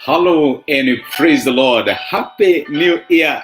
Hello and praise the Lord. Happy New Year.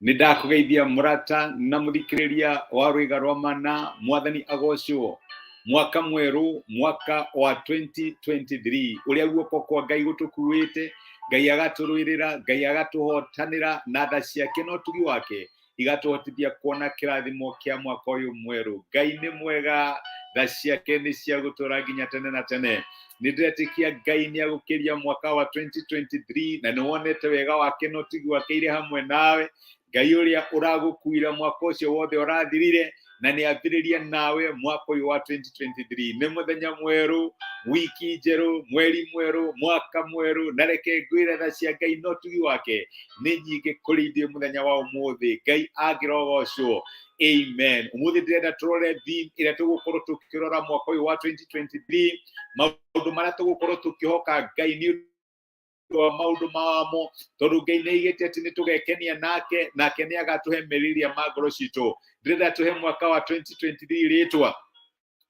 Nĩ ndakũgeithia mũrata na mũthikĩrĩria wa rwĩga rwa mana, mwathani agocwo. Mwaka mwerũ, mwaka wa 2023, ũrĩa guoko kwa Ngai gũtũkuĩte, Ngai agatũrũĩrĩra, Ngai agatũhotanĩra na tha ciake na ũtugi wake igatũhotithia kuona kĩrathimo kĩa mwaka ũyũ mwerũ. Ngai nĩ mwega, tha ciake nĩ cia gũtũra nginya tene na tene. Nĩ ndĩretĩkia Ngai nĩ agũkĩria mwaka wa 2023 na nĩ wonete wega wake na ũtugi wake irĩ hamwe nawe. Ngai ũrĩa ũragũkuire mwaka ũcio wothe ũrathirire na nĩ ambĩrĩria nawe mwaka ũyũ wa 2023. Nĩ mũthenya mwerũ, wiki njerũ, mweri mwerũ, mwaka mwerũ, na reke ngwĩre tha cia Ngai na ũtugi wake nĩ nyingĩ kũrĩ ithuĩ mũthenya wa ũmũthĩ. Ngai angĩrogocwo, amen. Ũmũthĩ ndĩrenda tũrore theme ĩrĩa tũgũkorwo tũkĩrora mwaka ũyũ wa 2023, maũndũ marĩa tũgũkorwo tũkĩhoka Ngai nĩ ũndũ wa maũndũ mamo, tondũ Ngai nĩ aigĩte atĩ nĩ tũgekenia nake, nake nĩ agatũhe merirĩria ma ngoro citũ. Ndĩrenda tũhe mwaka wa 2023 rĩtwa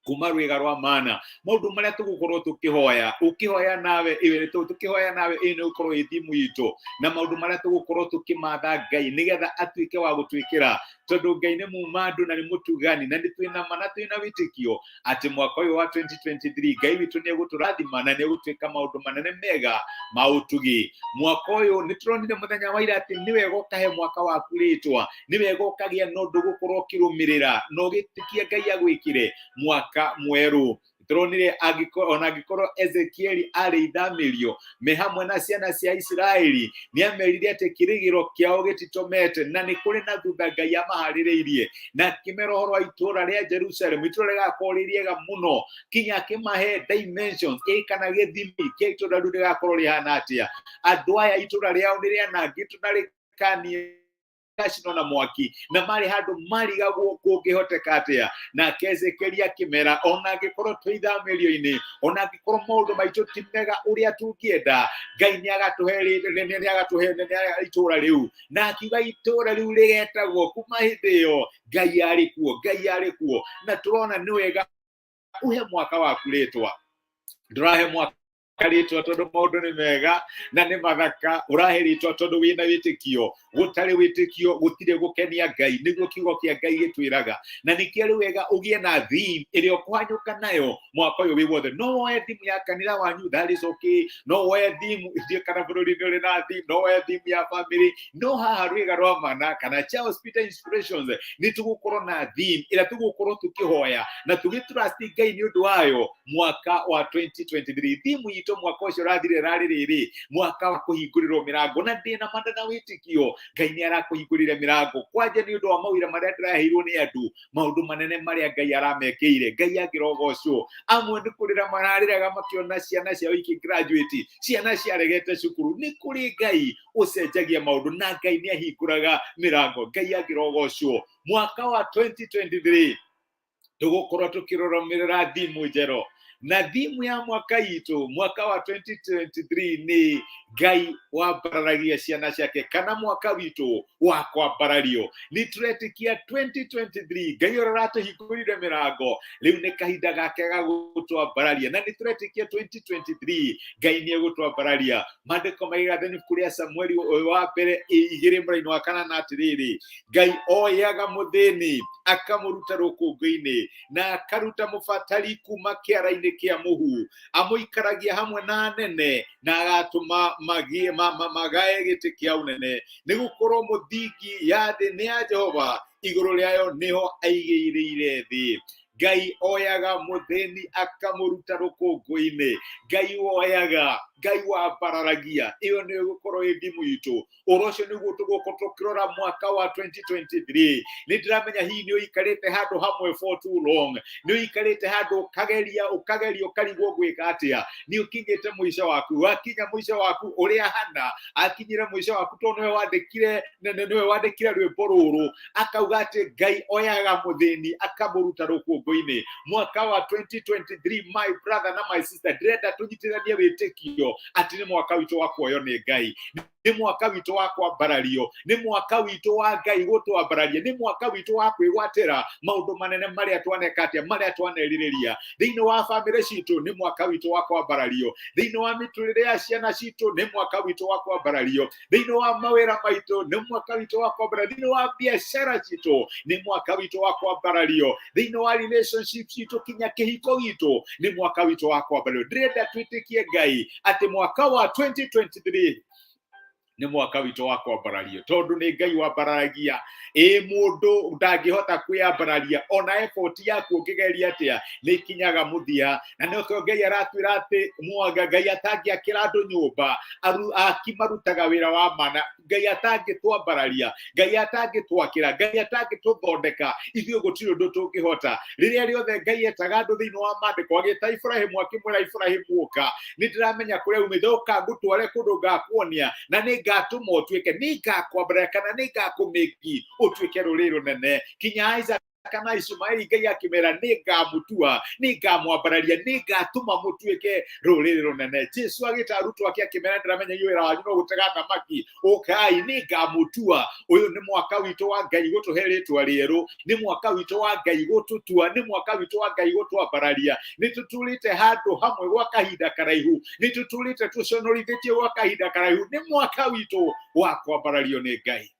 kuma rwĩga rwa mana, maũndũ marĩa tũgũkorwo tũkĩhoya, ũkĩhoya nawe iwe tũkĩhoya nawe, ĩyo nĩ gũkorwo ĩ thimu itũ, na maũndũ marĩa tũgũkorwo tũkĩmatha Ngai nĩgetha atuĩke wa gũtwĩkĩra, tondũ Ngai nĩ muma andũ na nĩ mũtugani, na nĩ twĩna ma na twĩna wĩtĩkio atĩ mwaka ũyũ wa 2023 Ngai witũ nĩ egũtũrathima na nĩ egũtwĩka maũndũ manene mega ma ũtugi. Mwaka ũyũ nĩ tũronire mũthenya wa ira atĩ nĩ wega ũkahe mwaka waku rĩtwa, nĩ wega ũkagĩa na ũndũ gũkorwo ũkĩrũmĩrĩra na ũgĩtĩkia Ngai agwĩkĩre mwaka mwerũ. Tũronire ona angĩkorwo Ezekieli arĩ ithamĩrio me hamwe na ciana cia Isiraeli, nĩ amerire atĩ kĩrĩgĩro kĩao gĩtitomete na nĩ kũrĩ na thutha Ngai amaharĩrĩirie, na akĩmera ũhoro wa itũũra rĩa Jerusalem, itũũra rĩgakorwo rĩ rĩega mũno, kinya akĩmahe dimensions ĩ kana gĩthimi kĩa itũũra rĩu rĩgakorwo rĩhana atĩa. Andũ aya itũũra rĩao nĩ rĩanangĩtwo na rĩkanie gacinwo na mwaki, na marĩ handũ marigagwo kũngĩhoteka atĩa. Nake Ezekieli akĩmera, ona angĩkorwo twĩ ithamĩrio-inĩ, ona angĩkorwo maũndũ maitũ ti mega ũrĩa tũngĩenda, Ngai nĩ agatũhe nĩ agatũhe itũũra rĩu. Na akiuga itũũra rĩu rĩgetagwo kuma hĩndĩ ĩyo Ngai arĩ kuo, Ngai arĩ kuo. Na tũrona nĩ wega uhe mwaka waku rĩtwa. Ndũrahe mwaka rĩtwa tondũ maũndũ nĩ mega na nĩ mathaka, ũrahe rĩtwa tondũ wĩna wĩtĩkio. Gũtarĩ wĩtĩkio gũtirĩ gũkenia Ngai, nĩguo kiugo kĩa Ngai gĩtwĩraga. Na nĩkĩo rĩ wega ũgĩe na theme ĩrĩa ũkũhanyũka nayo mwaka ũyũ wĩ wothe. No woe theme ya kanitha wanyu, that is okay. No woe theme ndiũ kana bũrũri nĩ ũrĩ na theme, no woe theme ya family. No haha rwĩga rwa mana kana Charles Peter Inspirations nĩ tũgũkorwo na theme ĩrĩa tũgũkorwo tũkĩhoya na tũgĩtrust Ngai nĩ ũndũ wayo mwaka wa 2023. Thimu itũ mwaka ũcio ũrathire rarĩ rĩrĩ, mwaka wa kũhingũrĩrwo mĩrango, na ndĩna manda na wĩtĩkio Ngai nĩ arakũhingũrĩre mĩrango, kwanja nĩ ũndũ wa mawĩra marĩa ndĩraheirwo nĩ andũ, maũndũ manene marĩa Ngai aramekĩire. Ngai angĩrogocwo. Amwe nĩ kũrĩra mararĩraga makĩona ciana ciao ikĩ graduate, ciana ciaregete cukuru. Nĩ kũrĩ Ngai ũcenjagia maũndũ na Ngai nĩ ahingũraga mĩrango. Ngai angĩrogocwo. Mwaka wa 2023 tũgũkorwo tũkĩrũgamĩrĩra thimu njerũ, na thimu ya mwaka itũ mwaka wa 2023 nĩ Ngai wambararagia ciana ciake, kana mwaka witũ wa kwambarario. Nĩ tũretĩkia 2023 Ngai ũrĩa ũratũhingũrire mĩrango rĩu nĩ kahinda gake ga gũtwambararia, na nĩ tũretĩkia 2023 Ngai nĩ egũtwambararia. Maandĩko maigaga ibuku rĩa Samueli wa mbere 2 mũraini wa 8 atĩrĩrĩ, Ngai oyaga mũthĩni akamũruta rũkũngũ-inĩ, na akaruta mũbatari kuma kĩara-inĩ kĩa mũhu, amũikaragia hamwe na anene, na agatũma magĩe magae gĩtĩ kĩa ũnene. Nĩ gũkorwo mũthingi ya thĩ nĩ ya Jehova, igũrũ rĩayo nĩho aigĩrĩire thĩ. Ngai oyaga mũthĩni akamũruta rũkũngũ-inĩ. Ngai woyaga, Ngai wambararagia. Ĩyo nĩyo ĩgũkorwo ĩ thimũ itũ. Ũhoro ũcio nĩguo tũgũkorwo tũkĩrora mwaka wa 2023. Nĩ ndĩramenya hihi nĩ ũikarĩte handũ hamwe for too long, nĩ ũikarĩte handũ ũkageria ũkageria ũkarigwo gwĩka atĩa, nĩ ũkinyĩte mũico waku. Wakinya mũico waku ũrĩa Hana akinyire mũico waku, tondũ nĩwe wandĩkire nĩwe wandĩkire rwĩmbo rũrũ, akauga atĩ Ngai oyaga mũthĩni akamũruta rũkũngũ-inĩ. Mwaka wa 2023, my brother na my sister, ndĩrenda tũnyitithanie wĩtĩkio atĩ nĩ mwaka witũ wa kuoywo nĩ Ngai. Nĩ mwaka witũ wa kwambarario, nĩ mwaka witũ wa Ngai gũtwambararia, nĩ mwaka witũ wa kwĩgwatĩra maũndũ manene marĩa twaneka atĩa, marĩa twanerirĩria. Thĩinĩ wa bamĩrĩ citũ nĩ mwaka witũ wa kwambarario, thĩinĩ wa mĩtũrĩre ya ciana citũ nĩ mwaka witũ wa kwambarario, thĩinĩ wa mawĩra maitũ nĩ mwaka witũ wa kwambarario, thĩinĩ wa biacara citũ nĩ mwaka witũ wa kwambarario, thĩinĩ wa relationship citũ kinya kĩhiko gitũ nĩ mwaka witũ wa kwambarario. Ndĩrenda twĩtĩkie Ngai atĩ mwaka wa 2023 nĩ mwaka witũ wa kwambarario, tondũ nĩ Ngai wambararagia. Ĩ mũndũ ndangĩhota kwĩyambararia, ona effort yaku ũngĩgeria atĩa nĩ ikinyaga mũthia. Na nĩkĩo Ngai aratwĩra atĩ mwanga Ngai atangĩakĩra andũ nyũmba, aki marutaga wĩra wa mana. Ngai atangĩtwambararia, Ngai atangĩtwakĩra, Ngai atangĩtũthondeka, ithuĩ gũtirĩ ũndũ tũngĩhota. Rĩrĩa rĩothe Ngai etaga andũ thĩinĩ wa maandĩko, agĩta Iburahĩmu, akĩmwĩra Iburahĩmu, ũka, nĩ ndĩramenya kũrĩa umĩte, ũka ngũtware kũndũ ngakuonia, na nĩ ngatũma ũtuĩke, nĩ ngakwambararia kana nĩ ngakũmĩki ũtuĩke rũrĩrĩ rũnene. Kinya Isaac kana Ishumaeli, Ngai akĩmera nĩ ngamutua, nĩ ngamwambararia, nĩ ngatũma mũtuĩke rũrĩrĩ rũnene. Jesu agĩta arutwo ake akĩmera, ndĩramenya inyuĩ wĩra wanyu no gũtega thamaki, ũkai nĩ ngamutua. Ũyũ nĩ mwaka witũ wa Ngai gũtũhe rĩtwa rĩerũ, nĩ mwaka witũ wa Ngai gũtũtua, nĩ mwaka witũ wa Ngai gũtwambararia. Nĩ tũtũrĩte handũ hamwe gwa kahinda karaihu, nĩ tũtũrĩte tũconorithĩtio gwa kahinda karaihu. Nĩ mwaka witũ wa kwambarario nĩ Ngai,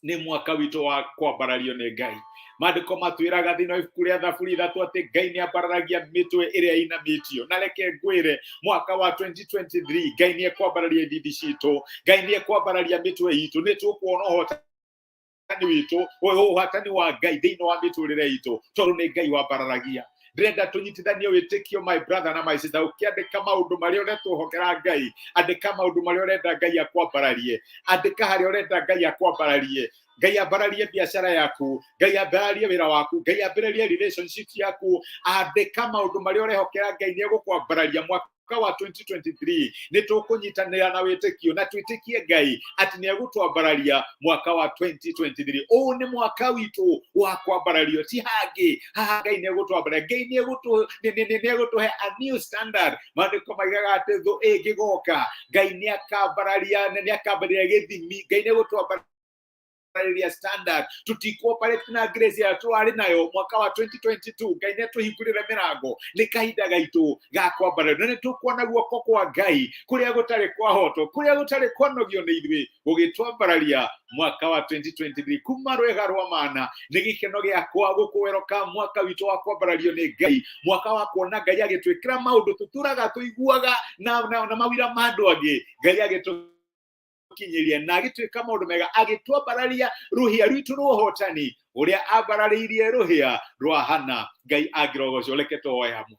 nĩ mwaka witũ wa kwambarario nĩ Ngai. Maandĩko matwĩraga thĩinĩ wa ibuku rĩa Thaburi 3 atĩ Ngai nĩ ambararagia mĩtwe ĩrĩa ĩinamĩtio. Na reke ngwĩre, mwaka wa 2023 Ngai nĩ ekwambararia ithithi citũ, Ngai nĩ ekwambararia mĩtwe itũ. Nĩ tũkuona ũhotani witũ, ũhotani wa Ngai thĩinĩ wa mĩtũrĩre itũ, tondũ nĩ Ngai wambararagia. Ndĩrenda tũnyitithanie wĩtĩkio, my brother na my sister. Ũkĩandĩka maũndũ marĩa ũretũhokera Ngai, andĩka maũndũ marĩa ũrenda Ngai akwambararie, andĩka harĩa ũrenda Ngai akwambararie. Ngai ambararie biacara yaku, Ngai ambararie wĩra waku, Ngai ambararie relationship yaku. Andĩka maũndũ marĩa ũrehokera Ngai nĩ egũkwambararia mwaka wa 2023. Nĩ tũkũnyitanĩra na wĩtĩkio na twĩtĩkie Ngai atĩ nĩ egũtwambararia mwaka wa 2023. Ũũ nĩ mwaka witũ wa kwambarario, ti hangĩ. Haha Ngai nĩ egũtwambararia, Ngai nĩ egũtũhe a new standard. Maandĩko maigaga atĩ thũ ĩngĩgoka, Ngai nĩ akambararia, nĩ akambararia gĩthimi. Ngai nĩ egũtwambararia standard. Tũtikũoperate na grace ĩrĩa tũrarĩ nayo mwaka wa 2022. Ngai nĩ atũhingũrĩre mĩrango, nĩ kahinda gaitũ ga kwambararia, na nĩ tũkuona guoko kwa Ngai kũrĩa gũtarĩ kwahotwo, kũrĩa gũtarĩ kwanogio nĩ ithuĩ, gũgĩtwambararia mwaka wa 2023. Kuma rwega rwa mana, nĩ gĩkeno gĩakwa gũkũweroka mwaka witũ wa kwambarario nĩ Ngai, mwaka wa kuona Ngai agĩtwĩkĩra maũndũ tũtũraga tũiguaga na mawira ma andũ angĩ. Ngai agĩtũ kinyĩria na agĩtuĩka maũndũ mega, agĩtwambararia rũhĩa rwitũ rwa ũhotani, ũrĩa ambararĩirie rũhĩa rwa Hana. Ngai angĩrogocwo. Reke tũhoe hamwe.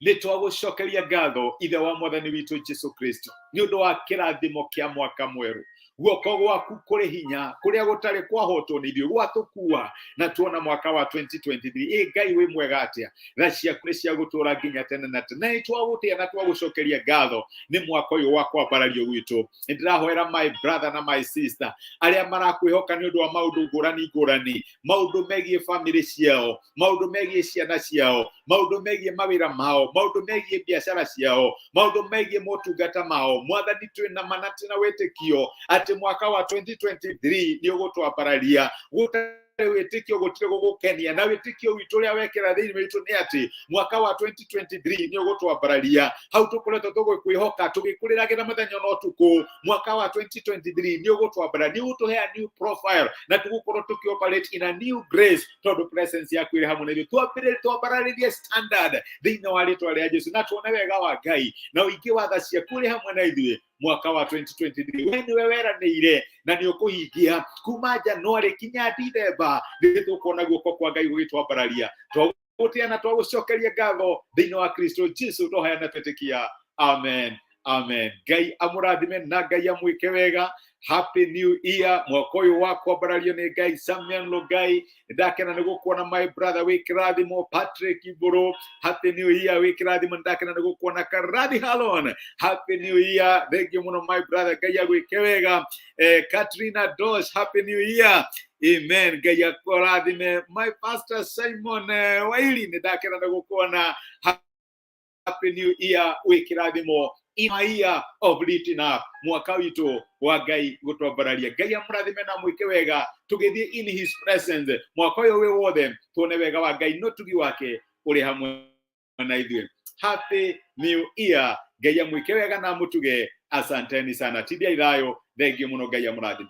Nĩ twagũcokeria ngatho, Ithe wa Mwathani witũ Jesu Kristo, nĩ ũndũ wa kĩrathimo kĩa mwaka mwerũ. Guoko gwaku kũrĩ hinya kũrĩa gũtarĩ kwahotwo nĩ ithuĩ gwatũkua na tuona mwaka wa 2023. Ĩ Ngai wĩ mwega atĩa! Tha ciaku nĩ cia gũtũra nginya tene na tene. Nĩ twagũtĩa na twagũcokeria ngatho nĩ mwaka ũyũ wa kwambarario gwitũ. Nĩ ndĩrahoera my brother na my sister arĩa marakwĩhoka nĩ ũndũ wa maũndũ ngũrani ngũrani, maũndũ megiĩ famĩlĩ ciao, maũndũ megiĩ ciana ciao, maũndũ megiĩ mawĩra mao, maũndũ megiĩ biacara ciao, maũndũ megiĩ motungata mao. Mwathani, twĩna mana, twĩna wĩtĩkio atĩ mwaka wa 2023 nĩ ũgũtwambararia. Gũtarĩ wĩtĩkio gũtirĩ gũgũkenia, na wĩtĩkio witũ ũrĩa wekĩra thĩinĩ witũ nĩ atĩ mwaka wa 2023 nĩ ũgũtwambararia. Hau tũkoretwo tũgĩkwĩhoka, tũgĩkũrĩragĩra mũthenya na ũtukũ, mwaka wa 2023 nĩ ũgũtwambararia, nĩ ũgũtũhe a new profile, na tũgũkorwo tũkĩoperate in a new grace, tondũ presence yaku ĩrĩ hamwe na ithuĩ. Twambĩrĩrie, twambararĩrie standard thĩinĩ wa rĩtwa rĩa Jesu, na tuone wega wa Ngai na ũingĩ wa tha ciaku ũrĩ hamwe na ithuĩ mwaka wa 2023. We nĩwe weranĩire na nĩ ũkũhingia. Kuma Januarĩ kinya Dithemba nĩ tũkuona guoko kwa Ngai gũgĩtwambararia. Twagũtĩa na twagũcokeria ngatho thĩinĩ wa Kristo Jesu, twahoya na twĩtĩkia, amen, amen. Ngai amũrathime na Ngai amwĩke wega. Happy New Year, mwaka ũyũ wa kwambarario nĩ Ngai. Samuel Lugai, ndakena nĩ gũkuona, my brother, wĩ kĩrathimo. Patrick Iburu, happy New Year, wĩ kĩrathimo, ndakena nĩ gũkuona. Karathi Halon, happy New Year, thank you mũno, my brother, Ngai agwĩke wega. Katrina Dosh, happy New Year, amen, Ngai akũrathime. My pastor Simon Waili, nĩ ndakena nĩ gũkuona, happy New Year, wĩ kĩrathimo. In a year of lifting up, mwaka witũ wa Ngai gũtwambararia. Ngai amũrathime na mwĩke wega tũgĩthiĩ in his presence mwaka ũyũ wĩ wothe, tuone wega wa Ngai no tugi wake ũrĩ hamwe na ithuĩ. Happy New Year. Ngai amwĩke wega na amũtuge. Asanteni sana, tindiai thayũ. Thengiũ mũno, Ngai amũrathime.